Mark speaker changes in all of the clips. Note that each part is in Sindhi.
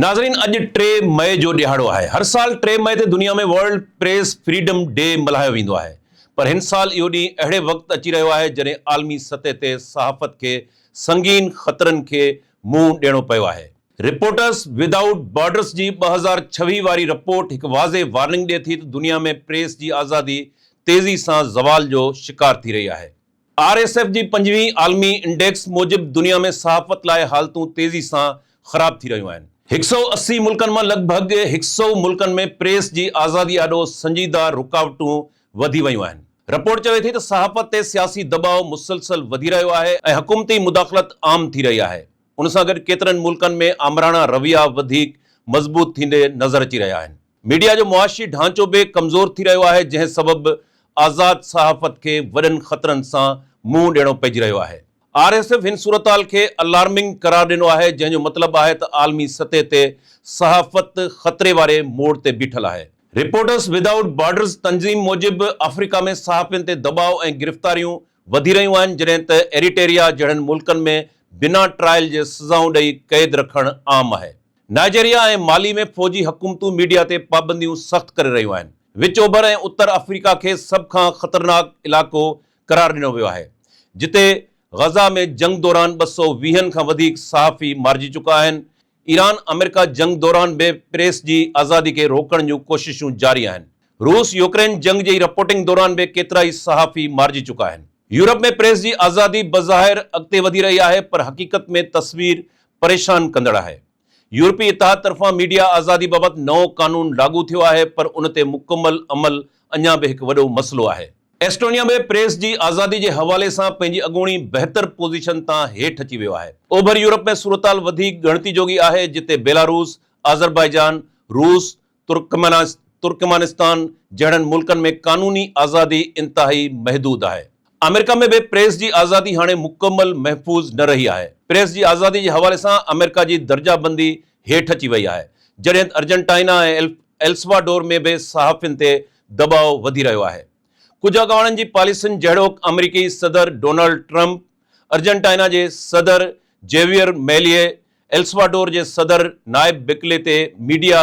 Speaker 1: ناظرين اڄ ٽي مئي جو ڏهاڙو آهي. هر سال ٽي مئي تي دنيا ۾ ورلڊ پريس فريڊم ڊي ملهايو ويندو آهي پر هن سال اهو ڏينهن اهڙي وقت اچي رهيو آهي جڏهن عالمي سطح تي صحافت کي سنگين خطرن کي منهن ڏيڻو پيو آهي. رپورٽرز ودائوٽ بارڊرز جي 2026 واري رپورٽ هڪ واضح وارننگ ڏئي ٿي ته دنيا ۾ پريس جي آزادي تيزي سان زوال جو شڪار ٿي رهي آهي. آر ايس ايف جي پنجويهين عالمي انڊيڪس موجب دنيا ۾ صحافت لاء حالتون تيزي سان خراب ٿي رهيون آهن. هڪ سئو 80 ملڪن مان لڳ ڀڳ هڪ سئو ملڪن ۾ پريس جي آزادي آڏو سنجيده رڪاوٽون وڌي ويون آهن. رپورٽ چوي ٿي ته صحافت تي سياسي دٻاء مسلسل وڌي رهيو آهي ۽ حڪومتي مداخلت عام ٿي رهي آهي. ان سان گڏ ڪيترن ملڪن ۾ آمراڻا رويا وڌيڪ مضبوط ٿيندي نظر اچي رهيا آهن. ميڊيا جو معاشي ڍانچو به ڪمزور ٿي رهيو آهي، جنهن سبب آزاد صحافت کي وڏن خطرن سان منهن ڏيڻو پئجي رهيو آهي. آر ايس ايف هن صورتحال کي الارمنگ قرار ڏنو آهي، جنهن جو مطلب آهي ته عالمي سطح تي صحافت خطري واري موڙ تي بيٺل آهي. رپورٽرز ودائوٽ بارڊرز تنظيم موجب آفريڪا ۾ صحافين تي دٻاء ۽ گرفتاريون وڌي رهيون آهن، جڏهن ته ايريٽيريا جهڙن ملڪن ۾ بنا ٽرائل جي سزائون ڏئي قيد رکڻ عام آهي. نائجيريا ۽ مالي ۾ فوجي حڪومتون ميڊيا تي پابنديون سخت ڪري رهيون آهن. وچ اوڀر ۽ اتر آفريڪا کي سڀ کان خطرناڪ علائقو قرار ڏنو ويو آهي، جتي غزه ۾ جنگ دوران ٻه سئو ويهن کان وڌيڪ صحافي مارجي چڪا آهن. ايران آمريڪا جنگ دوران به پريس جي آزادي کي روڪڻ جون ڪوششون جاري آهن. روس يوڪرين جنگ جي رپورٽنگ دوران به ڪيترائي صحافي مارجي چڪا آهن. يورپ ۾ پريس جي آزادي بظاهر اڳتي وڌي رهي آهي پر حقيقت ۾ تصوير پريشان ڪندڙ آهي. يورپي اتحاد طرفان ميڊيا آزادي بابت نئون قانون لاڳو ٿيو آهي پر ان تي مڪمل عمل اڃا به هڪ وڏو مسئلو آهي. ايسٽونيا به پريس جي آزادي جي حوالي سان پنهنجي اڳوڻي بهتر پوزيشن تان هيٺ اچي ويو آهي. اوڀر يورپ ۾ صورتحال وڌيڪ ڳڻتي جوڳي آهي جتي بيلاروس، آذربائيجان، روس، ترڪمانستان جهڙن ملڪن ۾ قانوني آزادي انتهائي محدود آهي. آمريڪا ۾ به پريس جي آزادي هاڻي مڪمل محفوظ نه رهي آهي. پريس جي آزادي جي حوالي سان آمريڪا جي درجه بندي هيٺ اچي وئي آهي، جڏهن ته ارجنٽائنا ۽ ايلسواڊور ۾ به صحافين تي دٻاء وڌي رهيو آهي. ڪجهه اڳواڻن جي پاليسين جهڙوڪ آمريڪي صدر ڊونلڊ ٽرمپ، ارجنٽائنا جي صدر جيويئر ميليي، ايلسواڊور جي صدر نائب بڪلي تي ميڊيا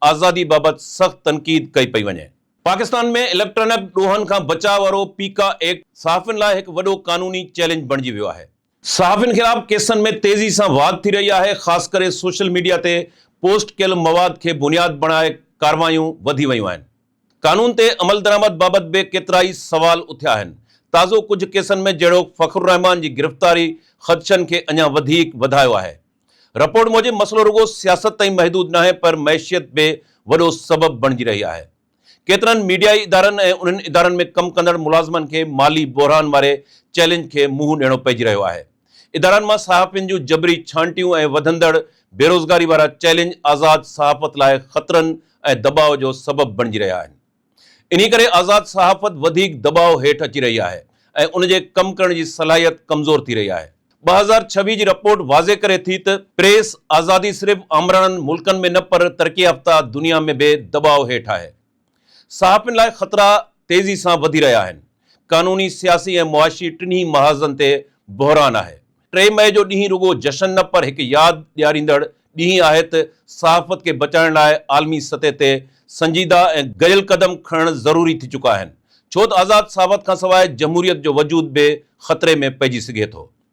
Speaker 1: آزادي بابت سخت تنقيد ڪئي پئي وڃي. پاڪستان ۾ اليڪٽرانڪ ڏوهن کان بچاء وارو پيڪا ايڪٽ صحافين لاء هڪ وڏو قانوني چئلينج بڻجي ويو آهي. صحافين خلاف ڪيسن ۾ تيزي سان واڌ ٿي رهي آهي، خاص ڪري سوشل ميڊيا تي پوسٽ ڪيل مواد کي بنياد بڻائي ڪارروايون وڌي ويون آهن. قانون تي عملدرآمد بابت به ڪيترائي سوال اٿيا آهن. تازو ڪجهه ڪيسن ۾ جهڙوڪ فخر الرحمان جي گرفتاري خدشن کي اڃا وڌيڪ وڌايو آهي. رپورٽ موجب مسئلو رڳو سياست تائين محدود ناهي پر معيشت به وڏو سبب بڻجي رهي آهي. ڪيترن ميڊيائي ادارن ۽ انهن ادارن ۾ ڪم ڪندڙ ملازمن کي مالي بحران واري چئلينج کي منهن ڏيڻو پئجي رهيو آهي. ادارن مان صحافين جون جبري ڇانٽيون ۽ وڌندڙ بيروزگاري وارا چئلينج آزاد صحافت لاء خطرن ۽ دٻاء جو سبب بڻجي رهيا آهن. انهي ڪري آزاد صحافت وڌيڪ دٻاء هيٺ اچي رهي آهي ۽ ان جي ڪم ڪرڻ جي صلاحيت ڪمزور ٿي رهي آهي. 2026 جي رپورٽ واضح ڪري ٿي ته پريس آزادي صرف آمراڻن ملڪن ۾ نه پر ترقي يافته دنيا ۾ به دٻاء هيٺ آهي. صحافين لاء خطرا تيزي سان وڌي رهيا آهن، قانوني، سياسي ۽ معاشي ٽنهي محاذن تي بحران آهي. ٽي مئي جو ڏينهن رڳو جشن نه پر هڪ ياد ڏياريندڙ ڏينهن آهي ته صحافت کي بچائڻ لاء عالمي سطح تي سنجيده ۽ گڏيل قدم کڻڻ ضروري ٿي چڪا آهن، ڇو ته آزاد صحافت کانسواء جمهوريت جو وجود به خطري ۾ پئجي سگهي ٿو.